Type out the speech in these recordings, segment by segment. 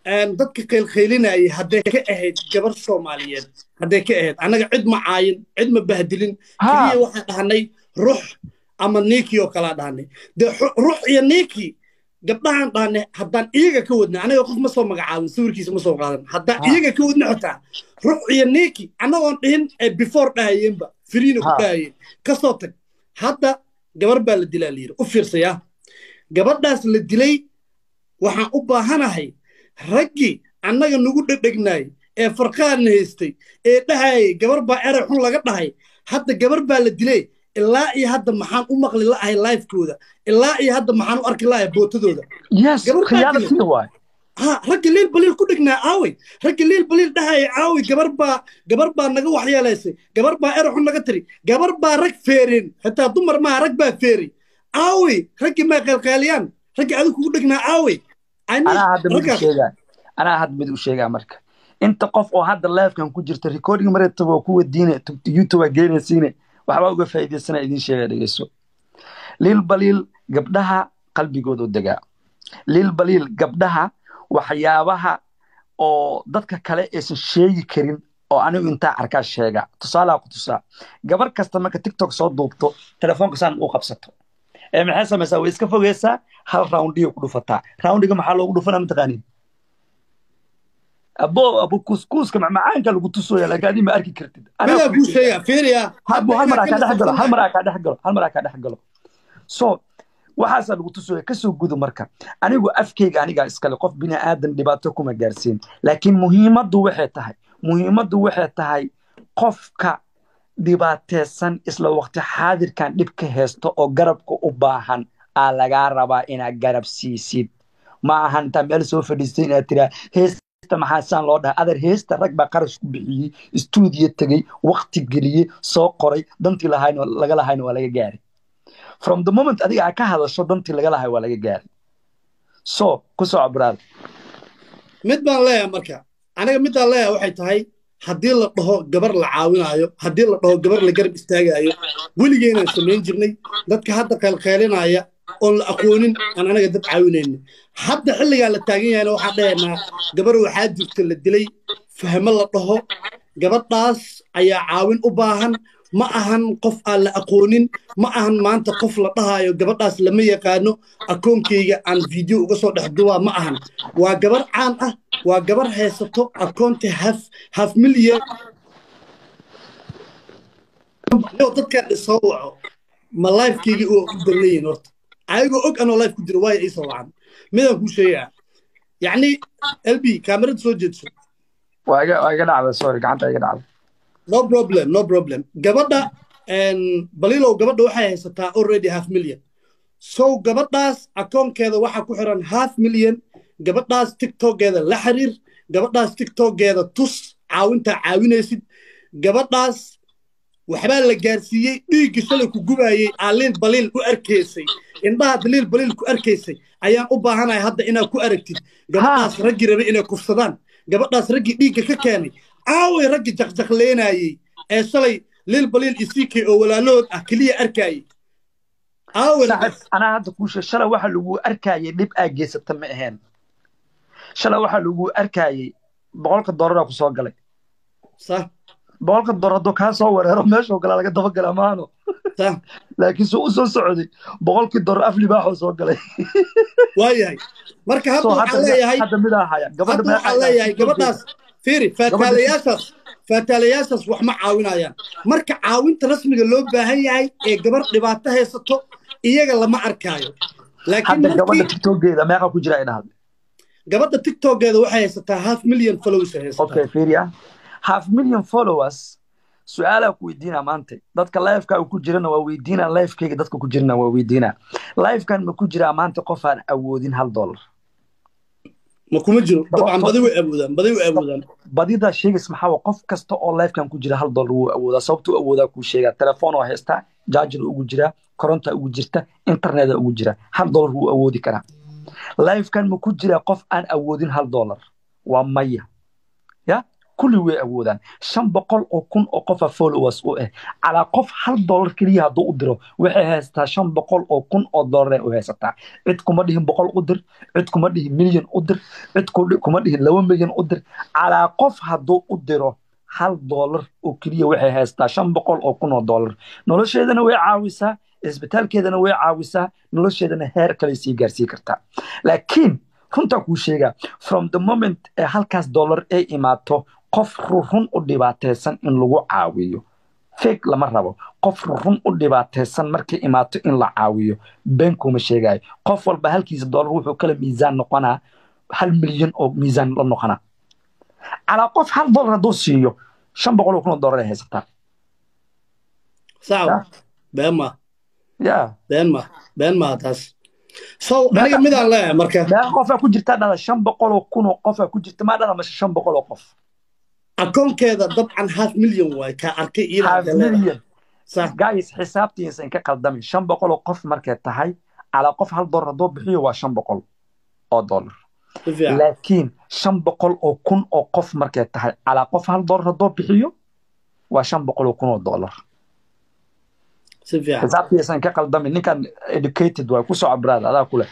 Dadka qaylqaylinayay hadday ka ahayd gabar Soomaaliyeed, hadday ka ahayd, annaga cid ma caayin, cid ma bahdilin. Keliya waxaan dhahnay Ruux ama Niiki oo kalaa dhahnay. Dee Ruux iyo Niiki gabdhahaan dhahnay, haddaan iyaga ka wadnay, anaga qof ma soo magacaabin, sawirkiisa ma soo qaadan. Haddaan iyaga ka wadnay, xitaa Ruux iyo Niiki annagoon dhihin ee before dhahayeenba firiina ku dhahayeen. Ka soo tag, hadda gabar baa la dilaa la yidhi. U fiirsayaa, gabadhaas la dilay waxaan u baahanahay raggii annaga nagu dhedhegnaay ee farqaanna haystay ee dhahayay gabar baa erey xun laga dhahay. Hadda gabar baa la dilay, ilaa iyo hadda maxaan u maqli la'ahay live-kooda? Ilaa iyo hadda maxaan u arki la'ahay bootadooda? Ha, ragga Liil Baliil ku dhegnaa aaway? Ragga Liil Baliil dhahaya aaway? Gabar baa naga waxyeelaysay, gabar baa erey xun naga tiri, gabar baa rag feereen, xitaa dumar maaha, rag baa feeray. Aaway raggii? Maa qaylqayliyaan raggii adigu kugu dhegnaa? Aaway? Anaa hadda mid u sheegaa. Marka inta qof oo hadda live-kan ku jirta, recording mareetaba waa kuwa diine YouTube geynaysiine, waxbaa uga faa'iidaysana idiin sheega. Dhegeyso, Liil Baliil gabdhaha qalbigoodu degaa. Liil Baliil gabdhaha waxyaabaha oo dadka kale aysan sheegi karin oo anigu intaa arkaa sheega. Tusaalaa ku tusaa: gabar kasta marka TikTok soo duubto, telefoonka saan u qabsato ee maxay samaysaa? Way iska fogeysaa, hal round-iya ku dhufataa. Round-iga maxaa loogu dhufanaa mataqaanin? Abo abo kuskuuska macmacaanka lagu tusooya, laakiin adi ma arki kartid. Midaa kuu sheegaa, fiiriya. Hal mar aa kaa dhex galo, hal mar aa kaa dhex galo, hal mar aa kaa dhex galo. So waxaasaa lagu tusooya. Kasoo gudo. Marka anigu afkeyga anigaa iskale, qof bini aadan dhibaato kuma gaarsiin, laakiin muhiimaddu waxay tahay qofka dhibaateysan isla waqti xaadirkan dhibka haysto oo garabka u baahan aa lagaa rabaa inaad garab siisid. Ma ahan intaa meel soo fadhiistay inaad tiraa "Heesta maxaa saan loo dhahay?" Adeer, heesta rag baa qarash ku bixiyey, stuudiyo tegey, waqti geliyey, soo qoray. Dantii lahayna laga lahayna waa laga gaaray. From the moment adiga aad ka hadasho, dantii laga lahay waa laga gaaray. So ku soco, brother. Mid baan leeyahay marka aniga, midaan leeyahay waxay tahay, haddii la dhaho gabar la caawinaayo, haddii la dhaho gabar la garab istaagaayo, weligeynaan samayn jirnay. Dadka hadda qaylqaylinaya oon la aqoonin aan anaga dad caawinayna. Hadda xilligaa la taagan yahayna waxaan dhahaynaa gabar waxaa jirta la dilay, Fahmo la dhaho. Gabadhaas ayaa caawin u baahan. Ma ahan qof aan la aqoonin, ma ahan maanta qof la dhahaayo gabadhaas lama yaqaano, akoonkeyga aan video uga soo dhex duubaa ma ahan. Waa gabar caan ah, waa gabar haysato akoonti half million. Dadkan isoo waco ma live-keygii u dalleeyihin horta? Ayagoo og anoo live ku jiro waayo iisoo wacan. Midaan kuu sheegaa, yacni LB, kaamirada soo jeedso. Waa iga dhacda, sorry, gacanta iga dhacda. No problem, no problem. Gabadha Baliilow, gabadha waxay haysataa already half million. So gabadhaas akoonkeeda waxaa ku xiran half million. Gabadhaas TikTokeeda la xiriir, gabadhaas TikTokeeda tus caawintaa caawinaysid. Gabadhaas waxbaa la gaarsiiyey. Dhiigga shalay ku gubaayey aa Liil Baliil u arkaysay, indhaha Liil Baliil ku arkaysay ayaan u baahanahay hadda inaad ku aragtid. Gabadhaas raggii rabay inay kufsadaan, gabadhaas raggii dhiigga ka keenay aaway? Raggii jaqjaqleenayey ee shalay Liil Baliil iyo CK oo walaalahood ah keliya arkaayey aaway? Saaxiib, anaa hadda kuu sheeg. Shalay waxa lagu arkayay dhib aa geysata ma ahayn. Shalay waxaa lagu arkayay $100-aa ku soo galay. $100 hadduu kaa soo wareero, meeshoo kale laga dabagalaa maano. Laakiin suu u soo socday, $100-kii af libaaxoo soo galay. Waayahay, marka hadda waxaan leeyahay hadda midaa haya gabadha. Hadda waxaan leeyahay gabadhaas fiiri, faataalayaashaas wax ma caawinayaan. Marka caawinta rasmiga loo baahan yahay ee gabar dhibaato haysato iyaga lama arkaayo, laakiin hadda gabadha TikTokeeda meeqa ku jira ay dhahday? Gabadha TikTokeeda waxay haysataa half million followers ay haysataa. Okay, fiiriya, half million followers. Su-aalaa ku weydiinaa maanta, dadka live-ka ku jirana waa weydiinaa, live-kayga dadka ku jirana waa weydiinaa: live-kan ma ku jiraa maanta qof aan awoodin $1? Ma kuma jiro. Dabcan badi way awoodaan, badi way awoodaan. Badidaa sheegays maxaa waa? Qof kasta oo live-kan ku jira $1 wuu awoodaa. Sababtuu awoodaa kuu sheegaa: telefoon oo haystaa, charger ugu jiraa, koronta ugu jirta, internet-a ugu jira, $1 wuu awoodi karaa. Live-kan ma ku jiraa qof aan awoodin $1? Waa maya. Ya Kulli way awoodaan. 500,000 oo qofa followers u ah, calaa qof $1 keliya hadduu u diro, waxay haysataa 500,000 oo dollar ay u haysataa. Cid kuma dhihin 100 u dir, cid kuma dhihin milyan u dir, cid kuma dhihin 2 milyan u dir. Calaa qof hadduu u diro $1 oo keliya, waxay haysataa 500,000 oo dollar. Nolosheedana way caawisaa, isbitaalkeedana way caawisaa, nolosheedana heer kale sii gaarsii kartaa. Laakiin runtaa kuu sheegaa, from the moment ee halkaas dollar ay imaato, qof run u dhibaataysan in lagu caawiyo, fake lama rabo. Qof run u dhibaataysan markay imaato in la caawiyo, been kuma sheegayo, qof walba halkiisa dollar wuxuu kala miisaan noqonaa 1 milyan oo miisaan la noqonaa. Calaa qof $1 hadduu siiyo, 500,000 oo dollar ay haysataa. Sawa, been ma ya. Been ma, been ma taas. So aniga midaan leeyahay marka. Meeqa qofaa ku jirtaa dhada? 500,000 oo qofaa ku jirta maa dhada mase 500 oo qof? Akoonkeeda dabcan half million waay kaa arkay iyada. Half hadday leedahay. Million. Sax. Guys, xisaabtiisa in ka qaldamin. 500 oo qof markay tahay, calaa qof $1 hadduu bixiyo, waa 500 oo dollar. Si fiican. Laakiin 500,000 oo qof markay tahay, calaa qof $1 hadduu bixiyo, waa 500,000 oo dollar. Si fiican. Xisaabtiisa in ka qaldamin. Ninkan educated waay. Ku soco, brother, adaa kule.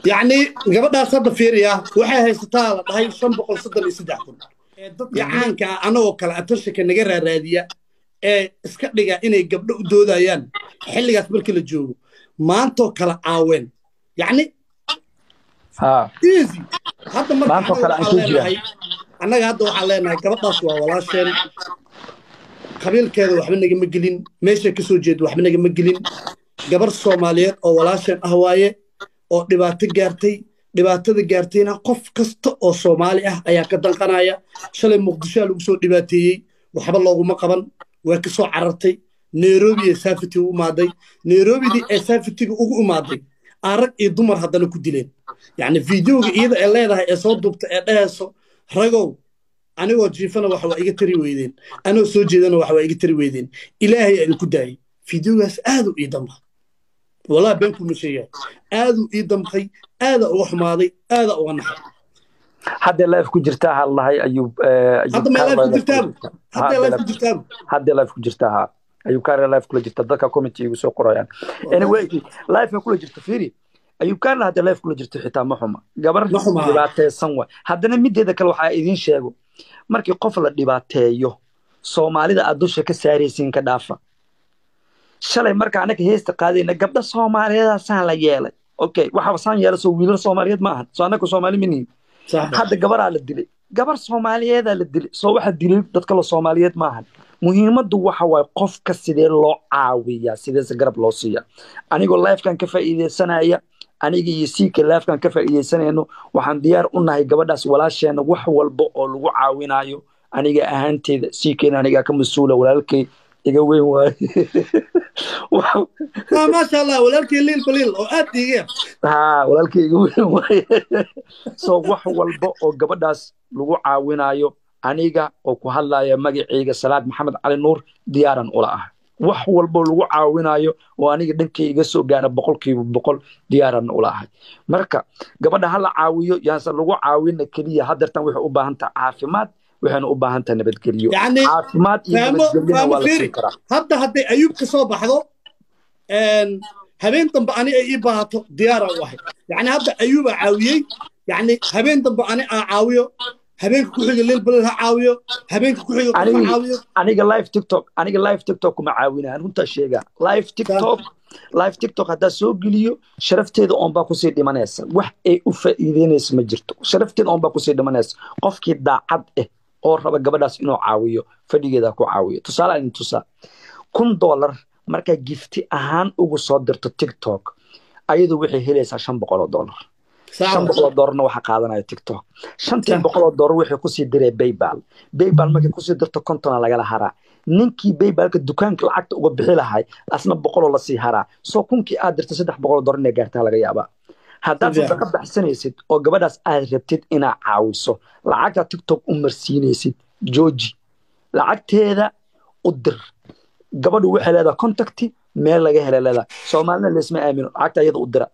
Yacni gabadhaas hadda fiiriya, waxay haysataa la dhahay 533,000. Ee dadka caanka ah anagoo kale attentionka naga raaraadiya ee iska dhiga inay gabdho u doodayaan, xilligaas markii la joogo maantoo kale caaween, yacni easy. Hadda marka Maantoo annaga kale aan waxaan ku jiraa. leenahay, annaga hadda waxaan leenahay gabadhaas waa walaasheen. Qabiilkeeda waxba nagama gelin, meeshay ka soo jeedo waxba nagama gelin. Gabar Soomaaliyeed oo walaasheen ah waaye oo dhibaato gaartay. Dhibaatada gaartayna qof kasta oo Soomaali ah ayaa ka danqanaya. Shalay Muqdishoa lagu soo dhibaateeyey, waxba looguma qaban, way ka soo carartay. Nairobi ee safety u imaaday, Nairobidii ee safetyga ugu imaaday aa rag iyo dumar haddana ku dileen. Yacni videoga iyada ee leedahay ee soo duubta ee dhehayso, "Ragow, anigoo jiifana wax waa iga tari weydeen, anigoo soo jeedana wax waa iga tari weydeen, Ilaahay aa idinku daayay." Videogaas aad u ii damqa, wallahi been kuma sheegay, aaduu ii damqay, aada uga xumaaday, aada uga naxay. Hadda live ku jirtaa hadlahay Ayub Ayub. Hadda ma live Carlo ku jirtaabu? Hadda live ku jirtaabu? Hadda live ku jirtaa ha. Ayub Carlo live kula jirta, dadka comment igu soo qorayaan. Anyway, live kula jirta, fiiri, Ayub Carlo hadda live kula jirto xitaa ma xuma gabar. Ma xuma. Dhibaateysan waay. Haddana mideeda kale waxaa idiin sheego, markii qof la dhibaateeyo, Soomaalida aad dusha ka saaraysiin ka dhaafa. Shalay marka anaga heesta qaadayna, gabdha Soomaaliyeed saan la yeelay. Okay, waxa saan yeelay soo wiilal Soomaaliyeed ma ahan? Soo annaga Soomaali ma nihin? Sax. Hadda gabaraa la dilay, gabar Soomaaliyeedaa la dilay, soo waxa dilay dad kale Soomaaliyeed ma ahan? Muhiimaddu waxa waaye qofka sidee loo caawiyaa, sideese garab loo siiya. Anigoo lifekan ka faa'iideysanaya, aniga iyo siika lifekan ka faa'iideysanayno, waxaan diyaar u nahay gabadhaas walaasheena wax walba oo lagu caawinayo. Aniga ahaanteeda, siikeena anigaa ka mas-uula, walaalkay iga weyn waaye. Maasha Allah, walaalkii Liil Baliil oo aad iiga yar. Ha, walaalkay iga weyn waaye. So wax walba oo gabadhaas lagu caawinayo, aniga oo ku hadlaya magacayga Salaad Maxamed Cali Nuur, diyaaran ula ah. Wax walba oo lagu caawinayo oo aniga dhankay iga soo gaara, 100% diyaaran ula ahay. Marka gabadha ha la caawiyo, yaanse lagu caawina keliya. Hadeertan waxay u baahan tahay caafimaad, waxayna u baahan tahay nabadgelyo. Yacni caafimaad iyo faamo nabadgelyona faamo waa la fiiri siin karaa. Hadda hadday Ayuub ka soo baxdo, habeen dambe ani ay ii baahato, diyaara u ahay. Yacni hadda Ayuubaa caawiyey, yacni habeen dambe ani aan caawiyo, habeenka ku xiga Liil Balil ha caawiyo, habeenka ku xiga qof ha caawiyo. Aniga live TikTok, aniga live TikTok kuma caawinaa, runtaa sheegaa. Live TikTok, live TikTok haddaa soo geliyo, sharafteeda oon baa kusii dhimanaysa. Wax ay u faa'iideynaysa ma jirto, sharafteeda oon baa kusii dhimanaysa. Qofkii daacad ah oo raba gabadhaas inuu caawiyo, fadhigeeda ku caawiyo. Tusaale aan tusaa, $1000 markaa gifti ahaan ugu soo dirto TikTok, ayadu waxay helaysaa $500. $500na waxaa qaadanaya TikTok. Shantii boqol oo dollar waxay kusii diree PayPal. PayPal markay kusii dirto, 50 lagala haraa. Ninkii PayPalka dukaanka lacagta uga bixi lahay asna 100 lasii haraa. Soo kunkii aad dirto, $300 inay gaartaa laga yaabaa. Haddaad sadaqa baxsanaysid oo gabadhaas aad rabtid inaad caawiso, lacagta TikTok u marsiinaysid jooji, lacagteeda u dir gabadhu. Waxay leedahay contacti, meel laga helay leedahay. Soomaalina laysma aamino. Lacagta iyada u dira.